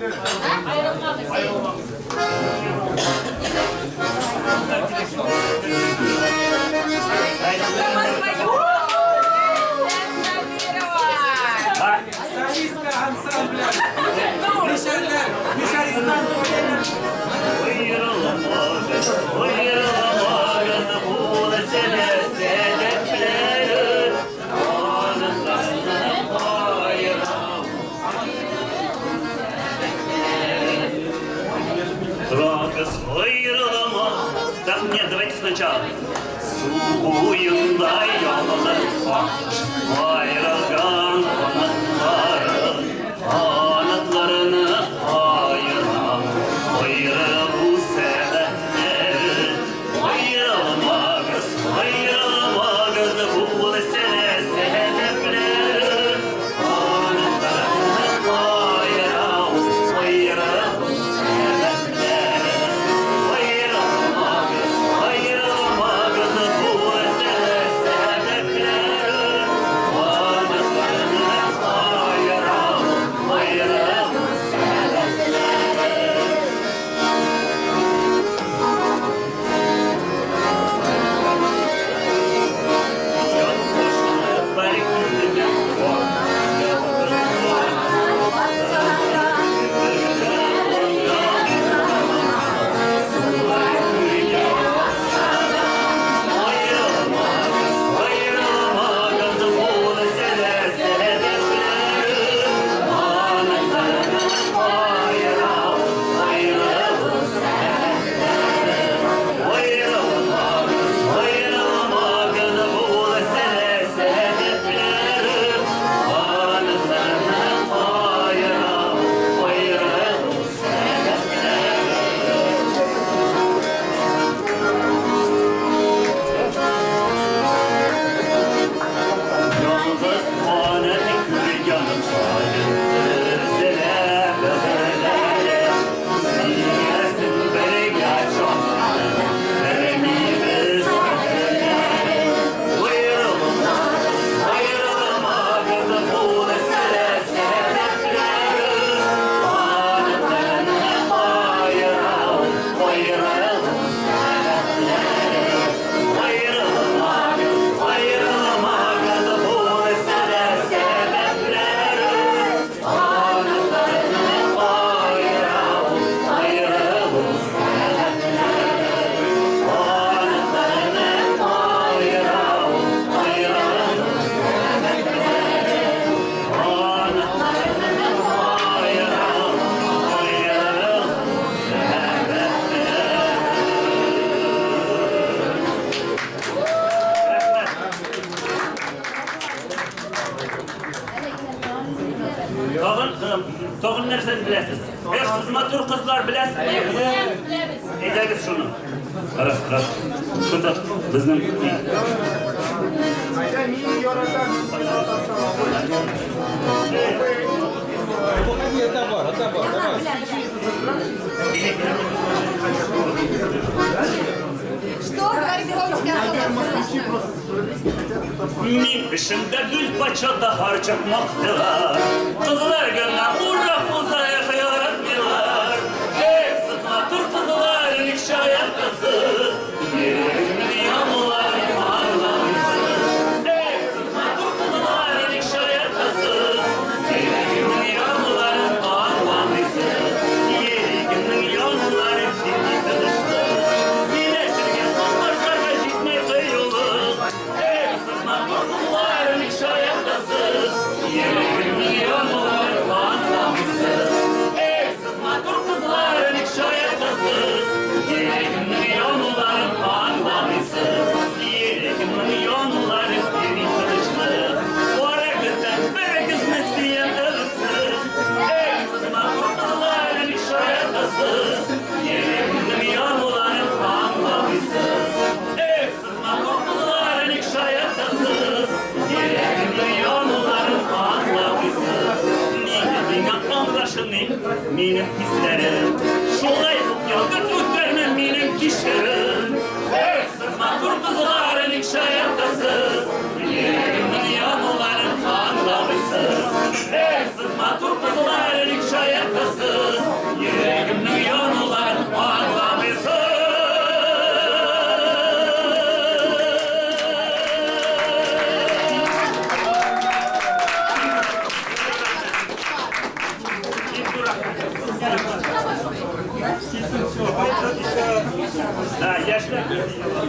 Солистка ансамбля. Мишәрләр, Мишәристан Так, нет, давайте сначала. Су буенда ялгыз аккош кайрылган канатларын, канатларны каера, аерылу сәбәпләре. Аерылмагыз, аерылмагыз, булса сәбәпләре. Канатларны каера, аерылу сәбәпләре. Аерылмагыз, аерылмагыз, булса сәбәпләре. Канатларны каера, аерылу сәбәпләре. Ялгыз канаты күргән саен өзелә, бөгелә. Нигәсен бергә чакты, белмибез кадерләре. Аерылмагыз, аерылмагыз, булса сәбәпләре. Канатларны каера, аерылу сәбәпләре. Аерылмагыз, аерылмагыз, булса сәбәпләре. Канатларны каера, аерылу сәбәпләре. Канатларны каера, аерылу сәбәпләре. Канатларны каера, аерылу сәбәпләре. Тагын, тагын нәрсәне беләсез? Эх, сез матур кызлар беләсезме? Беләбез. Әйдәгез шуны. Раз, раз. Шунда безнең Айда мин яратам. Это бар, это бар, давай. Что говорит Ромочка? Мин эшемдә гөл патшада һәрчак мактыйлар. Кызлар гына урап уза яратмыйлар. Эх, сез матур кызлар, ник шаяртасыз? Йөрәгемнең януларын аңламыйсыз. Эх, сез матур кызлар, ник шаяртасыз? Йөрәгемнең януларын аңламыйсыз. Йөрәгемнең янулары җитми тынычлык. Сөйләшергә, саклашырга җитми кыюлык. Эх, сез матур кызлар, ник шаяртасыз? Йөрәгемнең януларын аңламыйсыз. Эх, сез матур кызлар, ник шаяртасыз? Йөрәгемнең януларын аңламыйсыз. Йөрәгемнең янулары җитми тынычлык. Барыгыздан берегезне сөям өзсез. Эх, сез матур кызлар, ник шаяртасыз? Йөрәгемнең януларын аңламыйсыз. Эх, сез матур кызлар, ник шаяртасыз? Йөрәгемнең януларын аңламыйсыз. Нигә миңа аңлашын минем хисләрем? Шулай ук ялгыз үткәрмә минем кичләрем. Эх, сез матур кызлар, ник шаяртасыз? Йөрәгемнең януларын аңламыйсыз. Эх, сез матур кызлар, ник шаяртасыз? Яшьләр.